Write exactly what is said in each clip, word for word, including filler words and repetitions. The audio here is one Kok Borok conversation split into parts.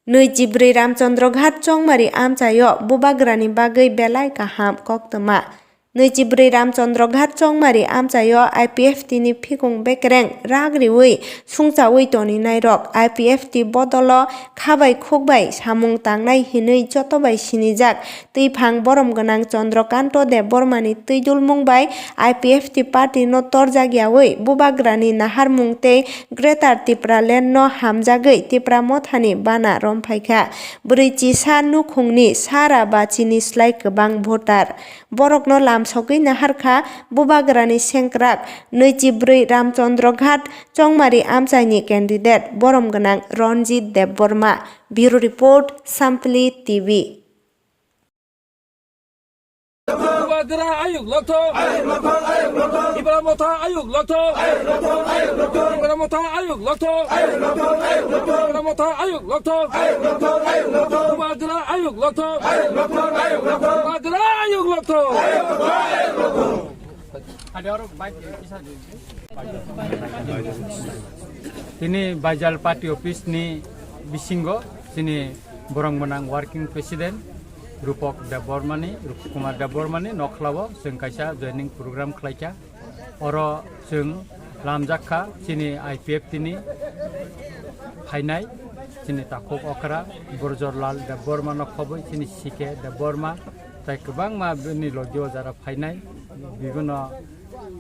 Nwichibrwi Ramchandra Ghat Chongmari amchaio bubagrani bagwi belai kaham koktwma. Nwichibrwi Ramchandra Ghat Chongmari amchaio I P F T ni phikung bekereng rak riwi sungchawi toninairok I P F T bodolo khabai khukbai samung tangnai hinwi jotobai sinijak twiphang borom gwnang Chandrakanta Debbarmani twidulmung bai I P F T party no torjak yawi bubagrani naharmung tei Greater Tipraland no hamjagwi Tipra Mothani bana romphaikha. Bwrwi chisa nukhungni sara ba chini slai kwbang voter. Borokno lamsogwi naharkha bubagrani sengkrak nwichibrwi Ramchandra Ghat Chongmari amchaini candidate borom gwnang Ranjit Debbarma. Bureau Report, Sampli T V. Bubagra ayuk lokthok. Tipra Motha ayuk lokthok. Tipra Motha ayuk lokthok. Tipra Motha ayuk lokthok. Bubagra ayuk lokthok. Bubagra ayuk lokthok. Tini Baijal Party Office ni bisingo chini borok gwnang Working President Rupok Debbarmani, Rupok Kumar Debbarmani nokhlao chwng kaisa joining program khlaikha. Oro chwng lamjak kha chini I P F T ni phainai chini takhuk okra Burjorlal Debbarma no khobwi chini C K Debbarma tai kwbangma bini logio jara phainai bibino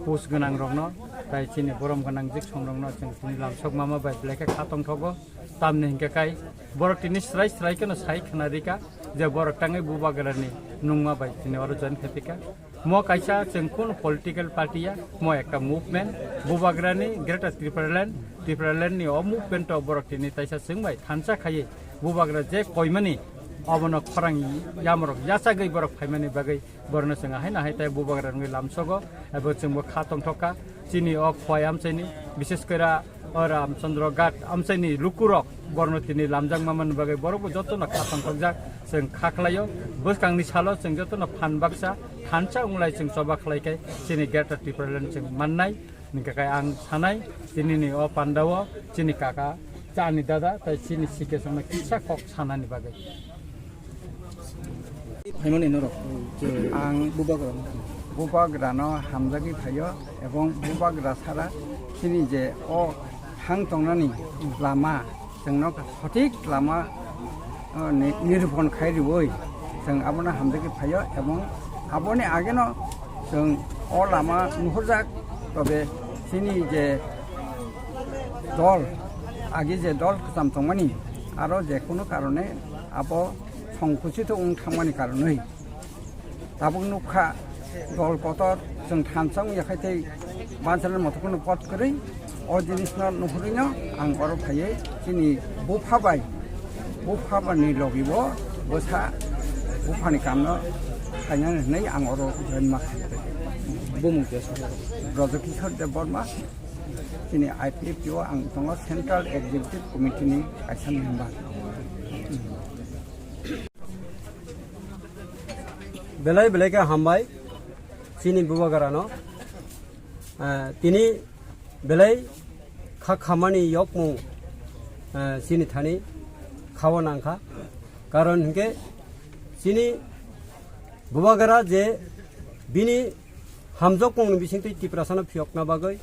post gwnang rokno tai chini borom gwnang jik song rokno chwng tini lamsok mama bai belai khe kha tongthogo. Tamni hinkhe kai borok tini srai srai kheno sai khna rika je borok tangwi bubagrani nungma bai tini oro join khaipika. Mo kaisa chwng kun political party ya, mo ekta movement, bubagrani Greater Tipraland, Tipraland ni o movement o borok tini taisa chwng bai thansa khaiwi bubagra je koimani obono khorang yamrok yachagwi borok phaimani bagwi borokno chwng ahai nahai tai bubagra wngwi lamsogo, ebo chwngbo kha tongthokka. Chini o khwai amchaini, bises kora o Ramchandra Ghat amchaini lukurok borokno tini lamjak mamani bagwi borokbo jotono kha tongthokjak, chwng kha khlaio. Bwskangni salo chwng jotono phan baksa thansa wnglai chwng choba khlai khe chini Greater Tipraland chwng mannai. Hingkhe khe ang sanai, chinini o pandao chini kaka, chani dada, tai chini sikesongno kisa kok sanani bagwi. Phaimani norok, ang bubagra. Bubagrano hamjagwi phaio, ebong bubagra sara chini je o thang tongnani lama, chwngno sothik lama, o, ni-, nirupon khai riwi chwng abono hamjagwi phaio, ebong aboni ageno chwng o lama nuhurjak, tobe chini je dol, agi je dol kwcham tongmani, aro je kunu karone abo songkuchito wng thangmani karonwi. Tabuk nukha, dol kotor, chwng thansa wngya khai tei banchana moto kheno pot kwrwi, o jinisno nuhurwino ang oro phaiwi chini bupha bai, bupha bani logibo bwsa buphani kamno khainani hwnwi ang oro join ma khlai. Bumung khe Brajokishore Debbarma, chini I P F T o ang tongo Central Executive Committee ni kaisa member. Belai belai khe hambai chini bubagrano, ah, tini belai kha khamani yokmung, ah, chini thani khao nangkha. Karon hinkhe chini bubagra je bini hamjokmungni bisingtwi Tiprasano phiyokna bagwi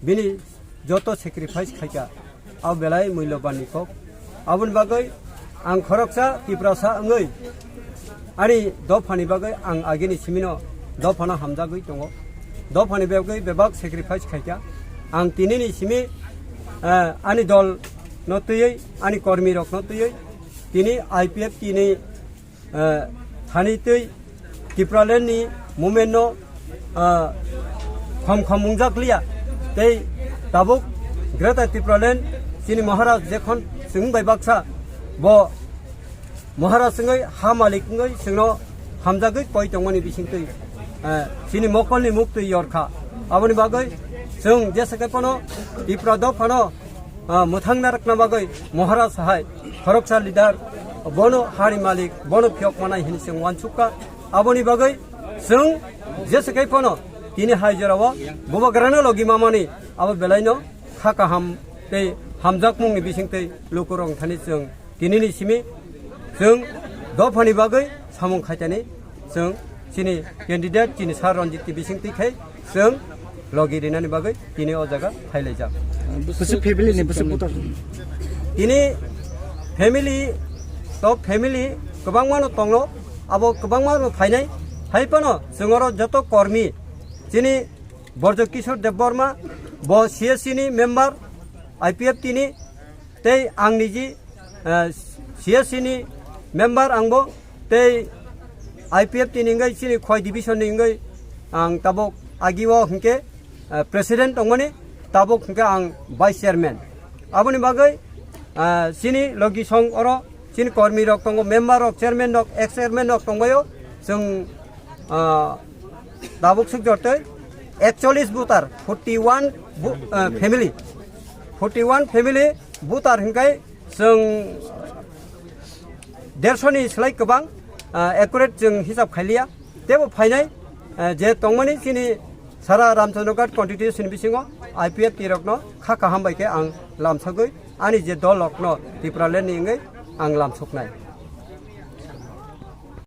bini joto sacrifice khaikha, abo belai muilobanni kok. Aboni bagwi ang khoroksa Tiprasa wngwi ani dophani bagwi ang agini simino dophano hamjagwi tongo. Dophani bagwi bebak sacrifice khaikha. Ang tinini simi, eh, ani dol no twiwi, ani kormi rok no twiwi tini I P F T ni eh, thani tei Tipraland ni movement no, ah, khom khom wngjak liya. Tei tabuk Greater Tipraland chini Maharaj jekhon chwng bai baksa bo Maharaj wngwi ha malik wngwi chwngno hamjagwi koi tongmani bisingtwi, eh, chini mokolni muktwi yorkha. Aboni bagwi chwng jesa khe phano Tipra dophano ah, mwthang narwkna bagwi Maharaj hai khoroksa leader, bono hari malik, bono phiyok manai hini chwng uansukha. Aboni bagwi chwng jesa khe phano tini hai jorao bubagrano logi mamani abo belaino kha kaham tei hamjakmungni bisingtwi lukurok thani chwng Tinini simi chwng dophani bagwi samung khaitani chwng chini candidate chini Sir Ranjit T bising twi khai chwng logi rinani bagwi tini o jaga phailaijak. Bwswk family ni bwswk buthar? Tini family, top family kwbangmano tongno, abo kwbangmano phainai, hai phano chwng oro joto kormi chini Borjo Kishore Debbarma, bo C S C ni member, I P F T ni, tei ang niji, eh, C S C ni member angbo, tei I P F T ni wngwi chini Khowai division ni wngwi ang tabuk agio hwnkhe, eh, president tongmani, tabuk hwnkhe ang vice chairman. Aboni bagwi, eh, chini logi song oro chini kormi rok tongo, member rok, chairman rok, ex chairman rok tongbaio, chwng ah, tabuk suk jortoi ekchollis voter, forty one bu-, ah, family, forty one family voter hingkai chwng dershoni slai kwbang, ah, accurate chwng hisab khailiya. Tebo phainai, ah, je tongmani chini sara Ramchandraghat constituency bisingo I P F T rokno kha kaham bai khe ang lamsogwi ani je dol rokno Tipraland ni wngwi ang lamsoknai.